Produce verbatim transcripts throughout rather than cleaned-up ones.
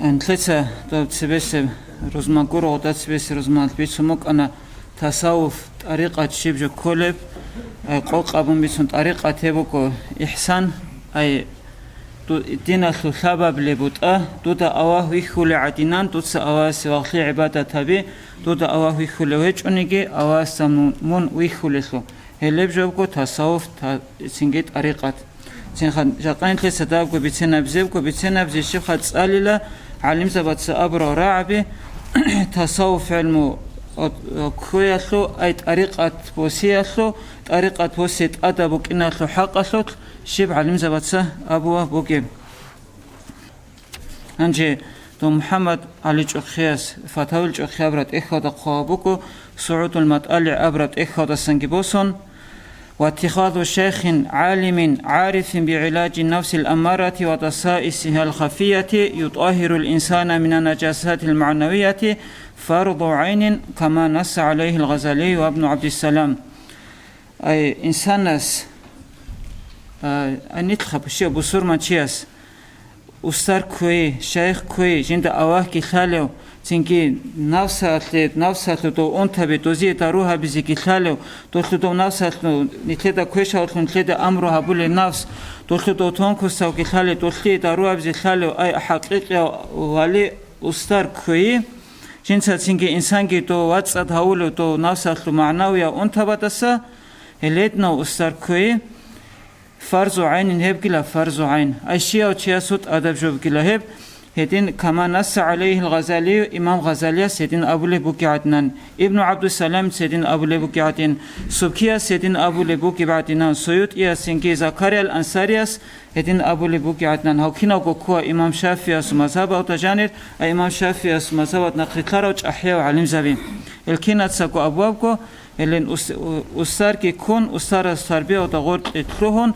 Нилъеца доб цебесеб рузман гуро, гъода цебесеб рузман бицун букӀана тасаввуф, тӀарикъат щиб жо кколеб, ай, къокъ абун бицун, тӀарикъат гьеб буго ихсан, ай, ду-, диналъул лъабабилеб бутӀа, дуда Аллагь вихьулев гӀадинан, дуца Аллагьасе вагълъи гӀибадат гьаби, дуда Аллагь вихьулев гьечӀониги, Аллагьасда мун, мун вихьулелъул. Гьелеб жо буго тасаввуф, та-, цинги тӀарикъат. Цинха жакъа нилъеца дабго бицинаб зебго, бицинаб зе щибха цӀалила гӀалимзабаца абурал рагӀаби, тасаввуф гӀелму ккоялъул, ай, тӀарикъат босиялъул, тӀарикъат босе тӀадаб букӀиналъул хӀакъалъулъ щиб гӀалимзабаца абуа бугеб. Гьанже дов МухӀаммад ГӀали ЧӀухъияс, Фатавил ЧӀухъияб ратӀехьалда хъвала буго, СугӀудул МатӀалигӀ аб ратӀехьалдасанги босун: «واتخاذ شيخ عالم عارف بعلاج النفس الأمارة ودسائسها الخفية يطهر الإنسان من النجاسات المعنوية فرض عين كما نص عليه الغزالي وابن عبد السلام». Ай, инсанас, а, анилъха бушия бусурманчияс устар кквей, шайх кквей, жинда Аллагьги лъалев, цинги навсалъе, навсалъу дов унтаби, дозие дару гьабизеги лъалев, долъу дов навсалъу нилъеда квешавлъун нилъеда амру гьабулей навс, долъу дов тонкусавги лъалев, долъие дару гьабизе лъалев, ай, хӀакъикъияв вали устар кквей, жинца цинги инсанги дов вацӀцӀад гьавулев дов навсалъу магӀнавияв унтабадаса, гьеледнав устар кквей, фарзу гӀайнин гьебгила, фарзу гӀайн. Ай, щияв чиясул тӀадаб жобгила гьеб, гьедин, кама насса гӀалайгьил Гъазалию, имам Гъазалияс гьедин абулеб бугеб гӀадинан, Ибну ГӀабдусаламица гьедин абулеб бугеб гӀадин, Субкияс гьедин абулеб бугеб гӀадинан, СуютӀиясинги Закариял Ансарияс гьедин абулеб бугеб гӀадинан, гьав кинавго ккола имам ШафигӀиясул мазгьабалда жанир, а имам ШафигӀиясул мазгьабалда нахърилълъарав чӀахӀияв гӀалимзаби. Гьел кинацаго абуабго, гьелин ус-, у-, устарги ккун, устарас тарбиялда гъоркье лъугьун,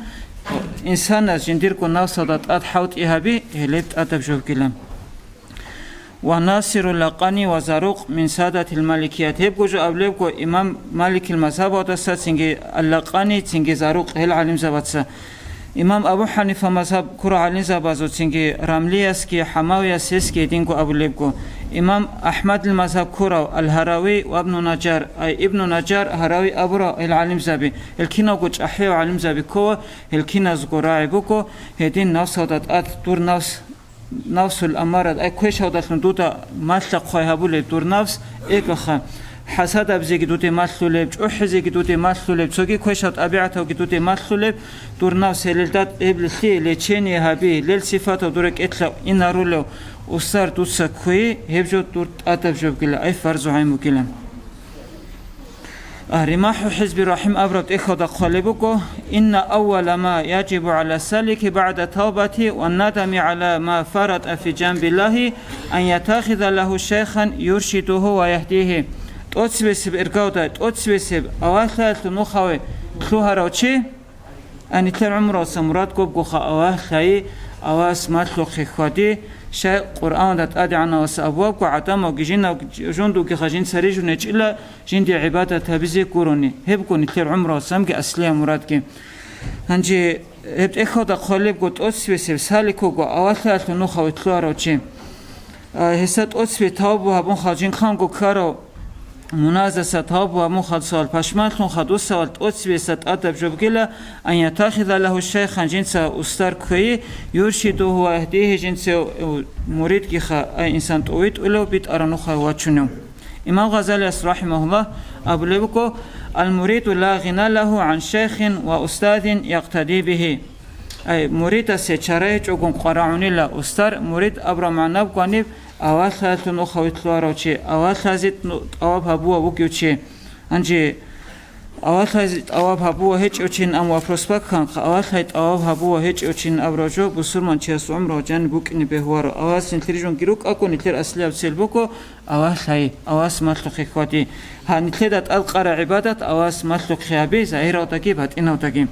инсанас жиндирго навсалда тӀад хӀалтӀи гьаби, гьелеб тӀадаб жобгила. Ва Насирул Лакъани ва Зарукъ мин садатил маликият. Гьебго жо абулебго имам Маликил мазгьабалдаса, цинги Ал-Лакъани, цинги Зарукъ, гьел гӀалимзабаца. Имам Абу ХӀанифа мазгьаб ккурал гӀалимзабазул, цинги Рамлиясги, ХӀамавияс гьесги гьединго абулебго. Имам АхӀмадил мазгьаб ккурав Ал-Гьарави ва Ибну Наджар, ай, Ибну Наджар, Гьарави абурал гьел гӀалимзаби, гьел киналго чӀахӀиял гӀалимзаби ккола, гьел киназго рагӀи буго, гьедин навсалда тӀад дур навс Навсул аммарат, ай, квешавдалъун дуда малъа-хъвай гьабулеб дур навс, эгоха, хӀасадабизеги дуде малъулеб, чӀухӀизеги дуде малъулеб, цоги квешав тӀабигӀатавги дуде малъулеб, дур навс гьелелда гьеб лъие лечение гьаби, лел сифатав дур рекӀелъа инарулев устар дуца кквей, гьеб жо дур тӀадаб жобгила, ай, фарзу гӀайн бугила. А, РимахӀу ХӀизби РахӀим абураб тӀехьалда хъвалеб буго: «Инна аввала ма яджибу гӀала салики багӀда тавбати ва надами гӀала ма фарата фи жанбиллагьи ан ятахиза лагьу шайхан юршидугьу ва яхдигьи». ТӀоцебесеб иргавда, тӀоцебесеб авалъаялъул нухаве лъугьарав чи, А, нилъер гӀумруялъа мурад гобгоха Аллагь лъай, Аллагьас малъухъе хьвади, щай Къуръаналда тӀадегӀанавас абуабго гӀадамалги жинав жундугиха жинца рижун гьечӀила жинде гӀибадат гьабизе гурони. Гьебго нилъер гӀумруялъамги аслияб мурадги. Гьанже гьеб тӀехьалда хъвалебго тӀоцебесеб саликого авалъаялъул нухаве лъугьарав чи. А, гьесда тӀоцебе тавбу гьабун хал жинхъанго ккарав муназаса тавбу гьабун хал цоял пашманлъун хадусавал тӀоцебесда тӀадаб жобгила, ан ятахиза лагьу шайхан жинца устар кквейи, юршидугьу ва яхдигьи жинцев муридгиха, ай инсан тӀувитӀулев битӀараб нухалъ вачунев. Имам Гъазалияс, рахӀимагьуллагь, абулеб буго: «Ал-муриду ла гъина лагьу гӀан шайхин ва устазин якътади бигьи». Ай, муридасе чара гьечӀогун къварагӀунила устар, мурид абураб магӀнаб гваниб, авалъаялъул нухаве лъугьарав чи, авалъазе ну-, тӀаваб гьабуа вугев чи. Гьанже авалъазе тӀаваб гьабуа гьечӀев чин, ам вопрос бакканхъ, авалъай тӀаваб гьабуа гьечӀев чин абурав жо бусурманчияс гӀумру ва жаниб букӀине бегьуаро. Авалъ нилъер жунги рукӀаго, нилъер аслияб цел буго, Аллагь лъай, Аллагьас малъухъе хьвади. Гьа, нилъеда тӀадкъара гӀибадат Аллагьас малъухъе гьаби, загьиралдаги батӀиналдаги.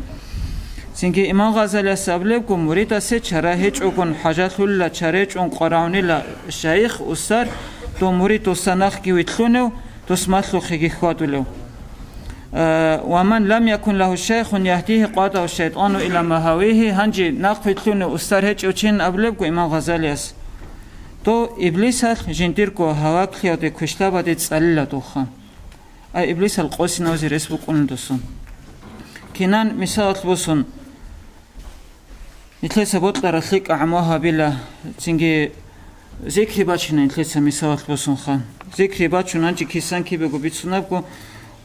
Цинги имам Гъазалияс абулебго, муридасе чара гьечӀогун хӀажалъулила, чара гьечӀун къварагӀунила шайих, устар, дов мурид досда нахъги вилълъунев, дос малъухъеги хьвадулев. Э, «Ва ман лам якун лагьу шайхун яхдигьи къадагьу шайтӀану иля магьавигьи», гьанже нахъ вилълъунев устар гьечӀев чин абулебго имам Гъазалияс. Дов иблисалъ жиндирго гьалаклъиялде квешлъабаде цӀалила духа. Ай иблисал къосинавзе рес букӀуна досун. Кинан мисалалъ босун, нилъеца бокьараб лъикӀаб гӀамал гьабила, цинги зикри бачина нилъеца мисалалъ босунха. Зикри бачун гьанже кисан кибего бицунабго,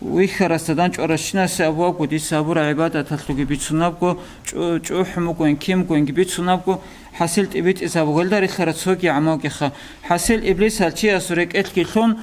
вихьарасда данчӀваращинасе абуабго, дица абураб гӀибадаталъуги бицунабго, чӀу-, чӀухӀун бугоин, ким бугоинги бицунабго, хӀасил тӀибитӀизабуго, гьелда релълъараб цоги гӀамалгиха. ХӀасил иблисал чиясул рекӀелъги лъун,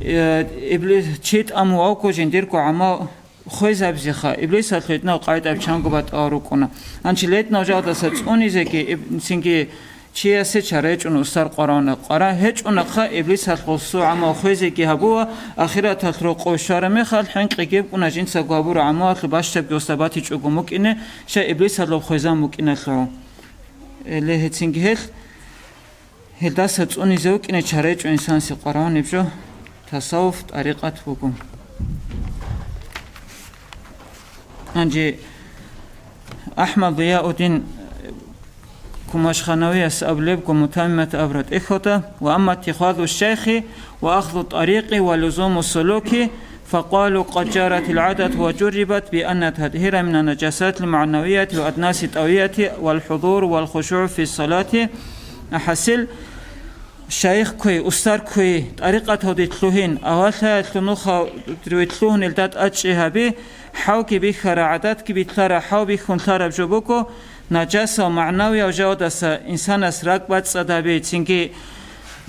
э, иблис, чи тӀамувавго жиндирго гӀамал хвезабизеха, иблисалъ гьединав къайдаб чанго батӀал рукӀуна. Гьанчи леднав жалдаса цӀунизеги иб-, цинги чиясе чара гьечӀун устар къварагьуна. Къварагь гьечӀунахъа, иблисалъ гъосул гӀамал хвезеги гьабуа, ахираталъ рокъов щвараб мехалъ, хӀинкъи гьебкӀуна жинцаго гьабураб гӀамалалъул бащдабги гьосда батичӀого мукӀине, щай иблисалъ хвезан мукӀиналъул. Эле гьецинги гьелъ. Гьелдаса цӀунизе вукӀине чара гьечӀо инсанасде къварагьунеб жо, тасаввуф тӀарикъат буго. Гьанже АхӀмад Зияуддин Кумашханавияс абулебго Мутаммимат абураб тӀехьалда: «Ва амма иттихазу шайхи ва ахзу тӀарикъи ва лузуму сулуки, факъалу къад жаратил гӀадат ва журрибат би анна татгьира мина наджасатил магӀнавияти ва аднаси тӀавияти вал хӀузур вал хушугӀ фи салати». ХӀасил, шайх кквей, устар кквей, тӀарикъаталде лъугьин, авалъаялъул нухалде лъугьунелда тӀадчӀи гьаби, хӀавги бихьара, гӀадатги битӀара, хӀав бихьун лъараб жо буго, наджасал магӀнавияв жавадаса инсанас ракӀ бацӀцӀад гьаби, цинги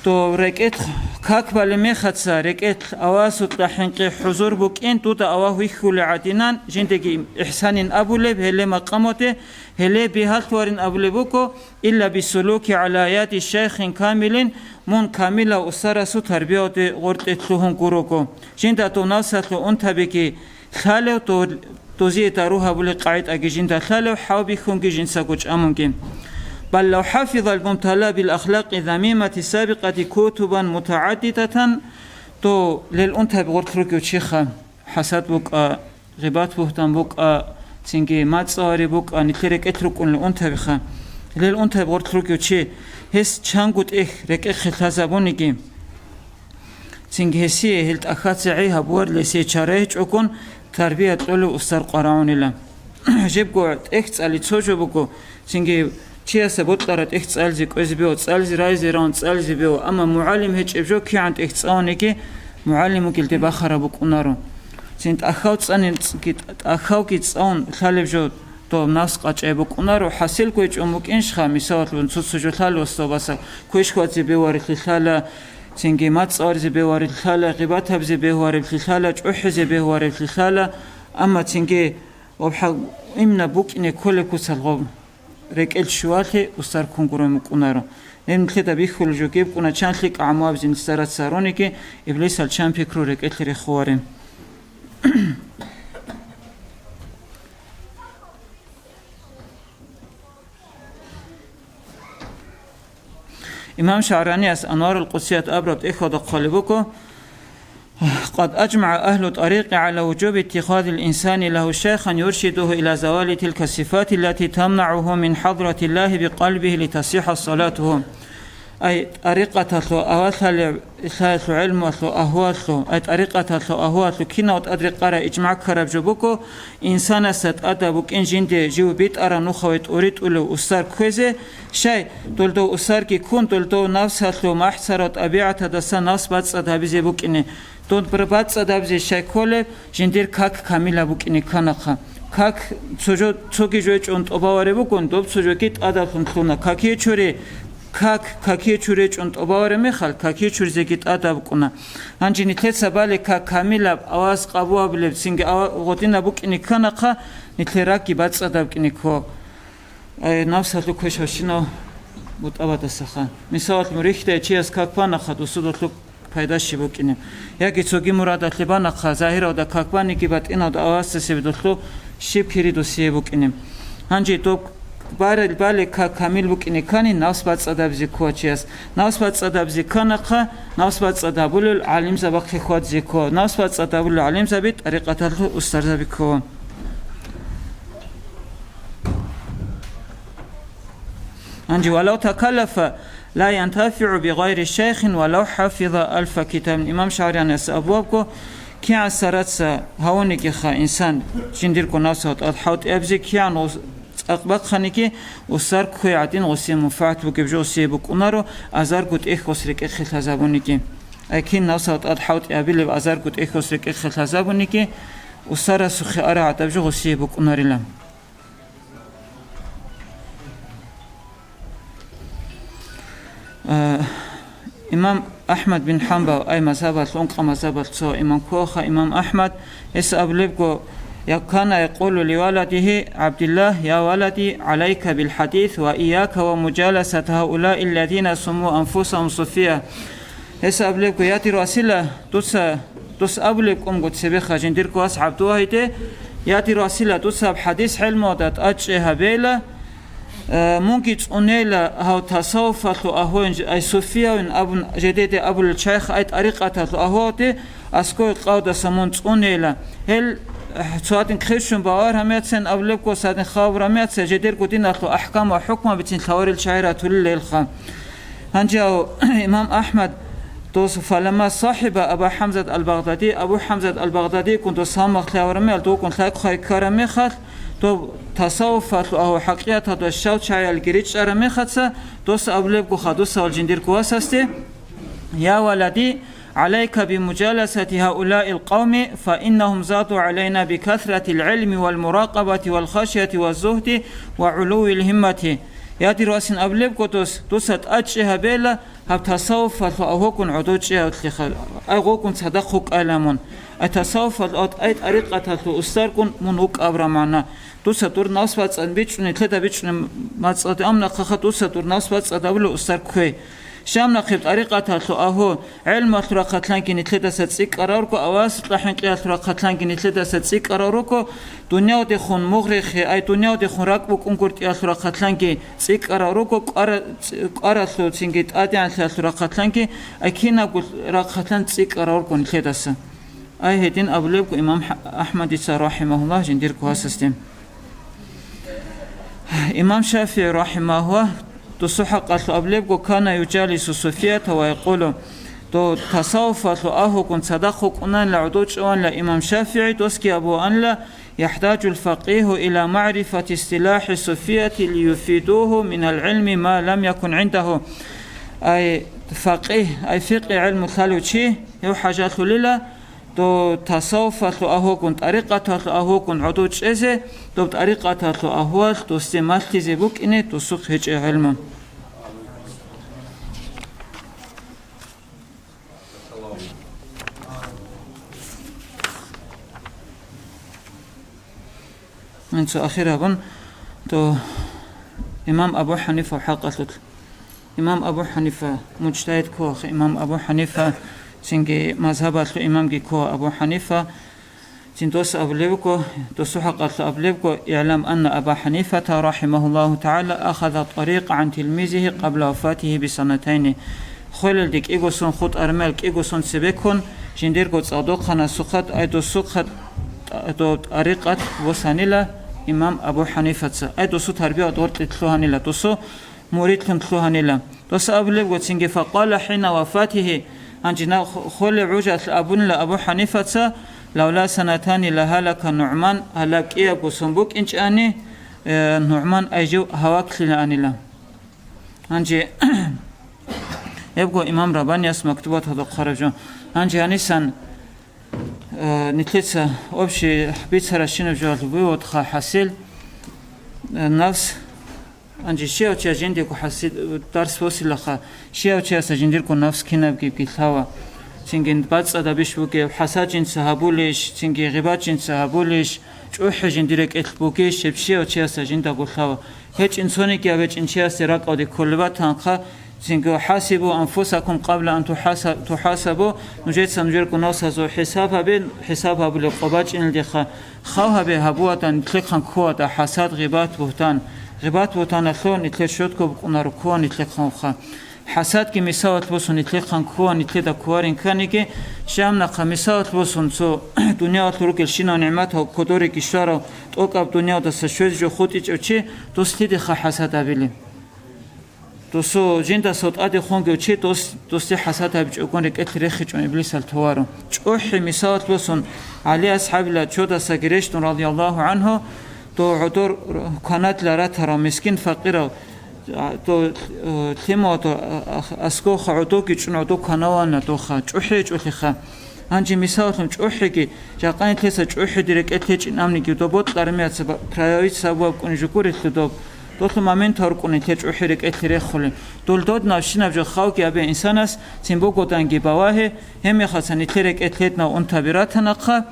дов рекӀелъ как балеб мехаца, рекӀелъ авасукьа хӀинкъи хӀузур букӀин, дуда авагь вихьулел гӀадинан, жиндеги ихсанин абулеб, гьеле макъамалде, гьеле бигьалъуварин абулеб буго, илла бисулуки гӀала яди шайхин камилин, мун камилав устарасул тарбиялде гъоркье лъугьун гурого. Жинда дов навсалъул унтабиги лъалев, дов-, дозие дару гьабулел къагӀидаги жинда лъалев, хӀав бихьунги жинцаго чӀамунги. Бал лав хӀафизал мубтала бил ахлакъи замимати сабикъати кутубан мутагӀаддидатан, дов лел унтаби гъорлъ ругев чиха, хӀасад букӀа, гъибат-бугьтан букӀа, цинги мацӀ-цӀалари букӀа, нилъер рекӀелъ рукӀунел унтабиха. Лел унтаби гъорлъ ругев чи, гьес чанго тӀехь рекӀехъе лъазабуниги, цинги гьесие гьел тӀахьазе гӀей гьабуарилесие чара гьечӀогун тарбия кьолев устар къварагьунила. Жебго тӀехь цӀали цо жо буго, цинги чиясда бокьараб тӀехь цӀализе кӀвезе бегьу, цӀализе райзе равун цӀализе бегьу, амма мугӀалим гьечӀеб жо кигӀан тӀехь цӀалуниги, мугӀалим вугелде бахараб букӀунаро. Цин тӀахьав цӀани-, тӀахьавги цӀалун лъалеб жо дов навс къачӀай букӀунаро, хӀасил гьечӀун букӀинщха, мисалалъун, цо-цо жо лъалев устарасда квеш хьвадзе бегьуареблъи лъала, цинги мацӀ-цӀаларизе бегьуареблъи лъала, гъибат гьабизе бегьуареблъи лъала, чӀухӀизе бегьуареблъи лъала, амма цинги ва бхӀа-, имна букӀине кколеб куцалъ гъоб рекӀел щувалъе устар ккун гурун букӀунаро. Гьеб нилъеда бихьулеб жо гьеб букӀуна, чан лъикӀ гӀаму абизе нилъеда рацӀцӀалъ гьаруниги, иблисал чан пикру рекӀелъе рехъуварин. Имам ШагӀраниялъ Анварул Къудсият абураб тӀехьалда хъвалеб буго: «Къад ажмагӀа агьлу тӀарикъи гӀала вужуби иттихазил инсани лагьу шайхан юршидугьу иля завали тилка сифати лати тамнагӀугьу мин хӀадратиллагьи бикъалбигьи литасихӀа салатугьу». Ай тӀарикъаталъул авалъалев, лъаялъул гӀелмуялъул агьуалъул, ай тӀарикъаталъул агьуалъул кинав тӀад рекъарай ижмагӀ ккараб жо буго, инсанасда тӀадаб букӀин жинде жив битӀараб нухалде тӀуритӀулев устар кквезе, щай, дол дов устарги ккун, дол дов навсалъул махӀ царал тӀабигӀаталдаса навс бацӀцӀад гьабизе букӀине. Доб бацӀцӀад гьабизе щай кколеб, жиндир как камилаб букӀине кканахъа. Как цо жо-, цоги жо гьечӀун тӀубавареб бугун, доб цо жоги тӀадавлъун лъуна. Какие чури, как, какие чури гьечӀун тӀубавареб мехалъ, какие чуризеги тӀадаб букӀуна. Гьанже нилъеца бале как камилаб, авас къабу гьабулеб, цинги ава-, гъодинаб букӀине кканахъа, нилъер ракги бацӀцӀадаб букӀине ккола. Ай, навсалъул квеш гьавщинав бутӀа батӀасаха. Мисалалъ, рихьдей чияс как банаха, досудалъул пайда щиб букӀине. Яги цоги мурадалъе банаха, загьиралда как баниги, батӀиналда авасдасеб долъул щиб кири досие букӀине. Гьанже доб барел бале как камил букӀине ккани, навс бацӀцӀадабизе ккола чияс. Навс бацӀцӀадабизе кканахъа, навс бацӀцӀадабулел гӀалимзабахъе хьвадизе ккола. Навс бацӀцӀадабулел гӀалимзаби тӀарикъаталъул устарзаби ккола. Гьанже, «Валав такаллафа لا ينتفع بغير شيخ ولو حفظ ألف كتاب. Имам ШагӀранияс абуабго, кигӀан сараца гьавунигиха инсан жиндирго навсал тӀад хӀалтӀиабизе, кигӀан гъос цӀакъ бахъаниги, усар кквей гӀадин гъосие мунфагӀат бугеб жо гъосие букӀунаро, азарго тӀехь гъос рекӀехъе лъазабуниги. Ай кин навсал тӀад хӀалтӀи абилеб азарго тӀехь гъос рекӀехъе лъазабуниги, усарасухъе ара гӀадаб жо гъосие букӀунарила. Э, имам Ахмад бин Ханбал, ай мазгьабалъ, ункъа мазгьабалъ цо имам ккоха, имам Ахмад, гьес абулебго, يا كان يقول لولده عبد الله: يا ولدي، عليك بالحديث، وإياك ومجالسة هؤلاء الذين سموا أنفسهم صوفية. Гьес абулебго, я дир васила, дуца, дус абулеб кӀунго цебеха жиндирго вас ГӀабдуллагьиде, я дир васила, дуца гьаб хӀадис гӀелмуялда тӀадчӀей гьабейла, э, мунги цӀунейла гьав тасаввуфалъул агьуян, ай суфиявин абун жедеде абулел чайх, ай тӀарикъаталъул агьуялде аскӀове къавдаса мун цӀунейла. Гьел, э, цо гьадин хъирщун бавар гьамияцин абулебго, садин хабур гьамияцин жедерго диналъул ахӀкам ва хӀукмабицин лъаварел чагӀи ратулел гьелха. Гьанже гьав имам Ахмад дос, فلما صاحب أبا حمزة البغدادي, Абу ХӀамзат ал-Багъдадийгун дос гьалмагълъи гьавураб мехалъ, дувгун лъай-хъвай ккараб мехалъ, доб тасаввуфалъул агьу хӀакъикъаталда щал чагӀиял гиричӀараб мехаца, дос абулебгоха дусал жиндирго васасде: يا ولدي، عليك بمجالسة هؤلاء القوم، فإنهم زادوا علينا بكثرة العلم والمراقبة والخشية والزهد وعلو الهمة. Я дир васин абулебго дос, дуца тӀадчӀи гьабейла гьаб тасаввуфалъул агьугун гӀодов чӀиявлъиха, ай гъогун цадахъ вукӀайла мун. Ай тасаввуфалъул, ай тӀарикъаталъул устаргун мун вукӀабра магӀна. Дуца дур навс бацӀцӀад бичӀчӀун, нилъеда бичӀчӀун мацӀцӀад, амма хъаха дуца дур навс бацӀцӀад абулев устар кквей. Щам нахъеб тӀарикъаталъул агьу, гӀелмалъул рахъалъанги нилъедаса цӀикӀкӀарал руго, авасикьа хӀинкъиялъул рахъалъанги нилъедаса цӀикӀкӀарал руго, дуниявдехун мугърихъе, ай, дуниявдехун ракӀ букӀунгутӀиялъул рахъалъанги цӀикӀкӀарал руго, кӀвара-, кӀваралъул цинги тӀадегӀанлъиялъул рахъалъанги, ай, кинабго рахъалъан цӀикӀкӀарал руго нилъедаса. Ай гьедин абулебго имам Х-, Ахмадица, рахимагьуллагь, жиндирго васасде. Имам ШафигӀи, рахимагьуллагь, досул хӀакъалъулъ абулебго, كان يجالس الصوفية ويقول, дов тасаввуфалъул агьугун цадахъ вукӀунанила, гӀодов чӀванила имам ШафигӀи, досги абуанила: يحتاج الفقيه إلى معرفة اصطلاح الصوفية ليفيدوه من العلم ما لم يكن عنده. Ай факъигь, ай фикъи гӀелму лъалев чи, гьев хӀажалъулила, дов тасаввуфалъул агьугун, тӀарикъаталъул агьугун гӀодов чӀезе, доб тӀарикъаталъул агьуалъ досде малъизе букӀине досухъ гьечӀеб гӀелму. Инцо ахир гьабун, то имам Абу ХӀанифа хӀакъалъулъ. Имам Абу ХӀанифа муджтагьид ккоха, имам Абу ХӀанифа цинги мазгьабалъул имамги ккола Абу ХӀанифа. Цин дос абулебго, досул хӀакъалъулъ абулебго: اعلم أن أبا حنيفة رحمه الله تعالى أخذ الطريق عن تلميذه قبل وفاته بسنتين. Хвелалде кӀиго сон хутӀармел, кӀиго сон цебеккун, жиндирго цӀалдохъанасухъа, ай досухъа тӀа-, дов тӀарикъат босанила имам Абу ХӀанифаца. Ай досу тарбият гъоркье лъугьанила, досу муридлъун лъугьанила. Дос абулебго цинги: فقال حين وفاته, гьанжина ху-, хулеб гӀужалъ абунила Абу ХӀанифаца: لولا سنتان لهلك نعمان, гьалаб кӀиябго сон букӀинчӀани, э, НугӀман ай жив гьаваклъилаанила. Гьанже гьебго имам Рабанияс мактубаталда хъвараб жо. Гьанже гьанисан, э, нилъеца общий бицаращинаб жоялъул выводха хӀасил, э, нафс, гьанже щияв чияс жиндирго хӀаси-, дарс босилаха, щияв чиясда жиндирго нафс кинабги лъала, цинги бацӀцӀадабищ бугеб, хӀасад жинца гьабулищ, цинги гъибат жинца гьабулищ, чӀухӀи жиндир рекӀелъ бугищ, гьеб щияв чиясда жиндаго лъала. ГьечӀин цониги гьаб гьечӀин чиясе ракӀалде кколеб батанхъа, цинги: حاسبوا أنفسكم قبل أن تحاسبوا, нужеца нужерго нафсазул хӀисаб гьабе, хӀисаб гьабулеб къо бачӀинелдеха, хал гьабе гьабуада нилъехъан ккоада хӀасад, гъибат, бугьтан. Гъибат, бугьтаналъул нилъер щотго букӀунаро ккола нилъехъанха. ХӀасадги мисалалъ босун нилъехъан ккола, нилъеда кколарин кканиги, щамнахъа мисалалъ босун цо дуниялалъул ругелщинал нигӀматал кодореги щварав, тӀокӀаб дуниялдаса щвезе жо хутӀичӀев чи, дос лъидеха хӀасад гьабилеб? Досу жиндаса тӀаде хунги чи дос, досде хӀасад гьабичӀогун рекӀелъ рехичӀун иблисал товаро. ЧӀухӀи мисалалъ босун, ГӀали асхӀабила чодасаги рещтӀун, радияллагьу гӀанхӀу, дов гӀодор кванадла ратарав мискин-факъирав, а, дов, э, лъимуа дов, а, а, аскоха гӀодоги чӀун гӀодо кванавана доха, чӀухӀи гьечӀолъиха. Гьанже мисалалъун чӀухӀиги, жакъа нилъеца чӀухӀиде рекӀелъ гьечӀин абниги, доб бокьараб мехалъ ба-, проявить сабаб ккун жо гурелъул доб, долъул момент гьаркьун нилъер чӀухӀи рекӀелъе рехулел. Дол додинабщинаб жо хавги абе инсанас цин бугоданги бавагье, гьебмехалъ нилъер рекӀелъ гьединав унтаби ратанахъа,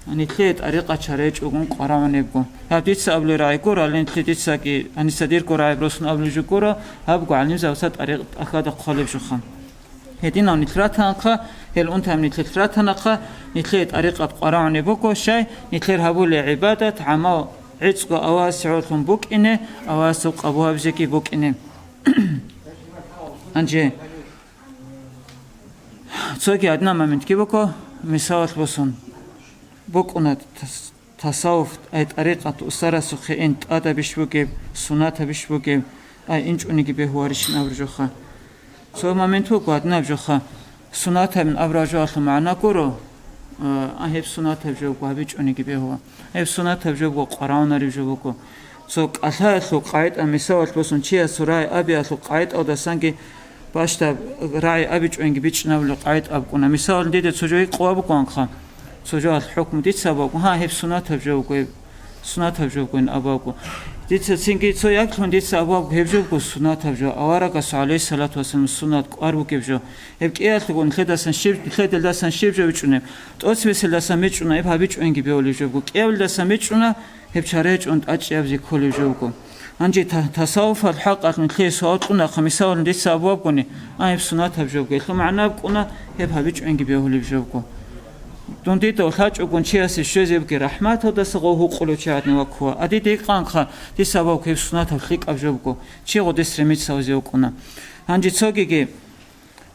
нилъее тӀарикъа чара гьечӀогун къварагӀунебго. Гьаб дица абулеб рагӀи гуро, гьале нилъе дицаги, гьаниса дирго рагӀи росун абулеб жо гуро, гьабго гӀалимзабаца тӀарикъ тӀахьада хъвалеб жо. Гьединав нилъ ратанахъа, гьел унтаби нилъелъ ратанахъа, нилъее тӀарикъат къварагӀунеб буго, щай нилъер гьабулеб гӀибадат, гӀамал гӀицӀго Аллагьасе гӀолъун букӀине, Аллагьасул къабул гьабизеги букӀине. Гьанже цоги гьадинаб моментги буго, мисалалъ босун, букӀуна тас-, тасаввуф, ай тӀарикъат, устарасухъе ин, тӀадабищ бугеб, сунатабищ бугеб, ай инчӀониги бегьуларищин абураб жоха. Цо момент буго гьадинаб жоха, сунатабин абураб жоялъул магӀна гуро, а, гьеб сунатаб жо буго, гьабичӀониги бегьула. Гьеб сунатаб жо буго, къварагӀунареб жо буго. Цо кӀалъаялъул къагӀида, мисалалъ босун, чиясул рагӀи абиялъул къагӀидалдасанги бащдаб рагӀи абичӀониги бичӀчӀинабулеб къагӀида абукӀуна. Мисалалъ, дида цо жо гьикъула букӀанха, цо жоялъ хӀукму дица абуаб буго, гьа, гьеб сунатаб жо буго, гьеб сунатаб жо бугоин абуаб буго. Дица цинги цо яклъун дица абуаб буго, гьеб жо буго сунатаб жо, аварагасул, гӀалейхиссалату вассалам, сунат кӀвар бугеб жо. Гьеб кӀиялъуго нилъедасан щиб-, нилъеделдасан щиб жо бичӀчӀунеб? ТӀоцебеселдасан бичӀчӀуна, гьеб гьабичӀоинги бегьулеб жо буго. КӀиябилдасан бичӀчӀуна, гьеб чара гьечӀун тӀадчӀиябизе кколеб жо буго. Гьанже та-, тасаввуфал хӀакъалъ нилъее суал кьунахъа, мисалалъ, дица абуабгони, а, гьеб сунатаб жо буго, гьелъул магӀна абкӀуна, гьеб гьабичӀоинги бегьулеб жо буго. Дун дида лъачӀогун чиясе щвезебги рахӀматалдаса гъов гьукъулев чи гьадин ваккула. А дида гьикъанха, дица абуабго, гьеб сунатаб лъикӀаб жо буго, чи гъодис ремицазе вукӀуна. Гьанже цогиги,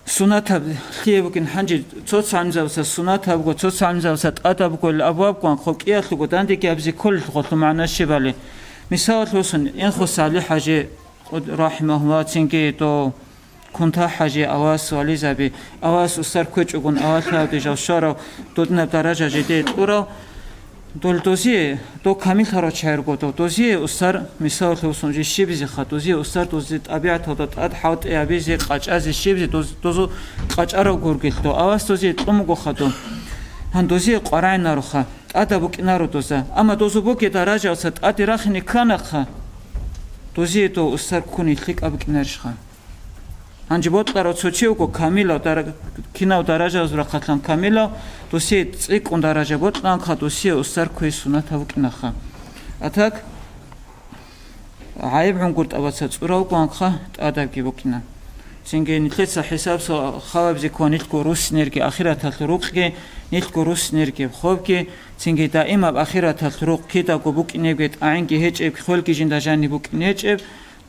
сунатаб лъие бугин, гьанже цоцалимзабаца сунатабго, цоцалимзабаца тӀадабго абуабгоан, хъубкӀиялъуго дандеги абизе кколелъул магӀна щибали? Мисалалъ босун, Инхус ГӀали-хӀажи, рахӀимагьуллагь, цинги дов Кунта-хӀажи, авас вализаби, авас устар кквечӀогун, авалъ гьавде жал щварав, додинаб даража жидее кьурав, Дол дозие, дов камиллъарав чагӀи руго дов, дозие устар, мисалалъе босун, жи щибизеха, дозие устар, дозие тӀабигӀаталда тӀад хӀалтӀи гьабизе, къачӀазе щибизе, доз-, дозу къачӀарав гургелъ дов, авас дозие кьун бугоха дов. Гьан дозие къварагӀинароха, тӀадаб букӀинаро доза. Амма дозу бугеб даражаялдаса тӀаде рахине кканахъа, дозие дов устар ккуни лъикӀаб букӀинарищха? Гьанже бокьарав цо чи вуго камилав, дара-, кинав даражаялъул рахъалъан камилав, досие цӀикӀкӀун даража бокьанха, досие устар кквей сунатаб букӀинаха. А так, гӀайиб гӀунгутӀабаца цӀурав вукӀанха, тӀадабги букӀина. Цинги нилъеца хӀисаб со-, хабабизе ккун нилъго руссинерги ахираталъул рукъги, нилъго руссинерги хобги, цинги даимаб ахираталъул рукъ кидаго букӀинебги, тӀагӀинги гьечӀеб, хвелги жинда жаниб букӀин гьечӀеб,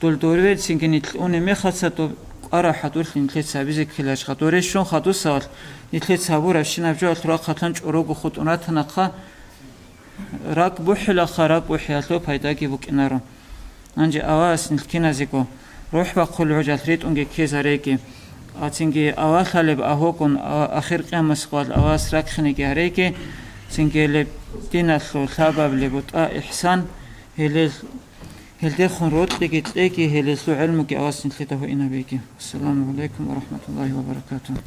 Дол дорвецинги нилъ унеб мехалъа доб кӀвараб хӀадурлъи нилъеца гьабизе ккеларищха? Доре щун хадусалъ нилъеца гьабурабщинаб жоялъ рахъалъан чӀорого хутӀун ратанахъа, ракӀ бухӀилаха, ракӀ бухӀиялъул пайдаги букӀинаро. Гьанже Аллагьас нилъ киназего рухӀ бахъулеб гӀужалъ ритӀунги ккезареги, а цинги авалъалеб агьогун, а, ахир къиямасеб къоялъ Аллагьас раккиниги гьареги, цинги гьелеб диналъул лъабабилеб бутӀа, ихсан, гьелел Гьелдехун рокьиги кьеги, гьелелъул гӀелмуги Аллагьас нилъеда гьуинабеги. Ассаламу гӀалайкум ва рахӀматуллагьи ва баракатугьу.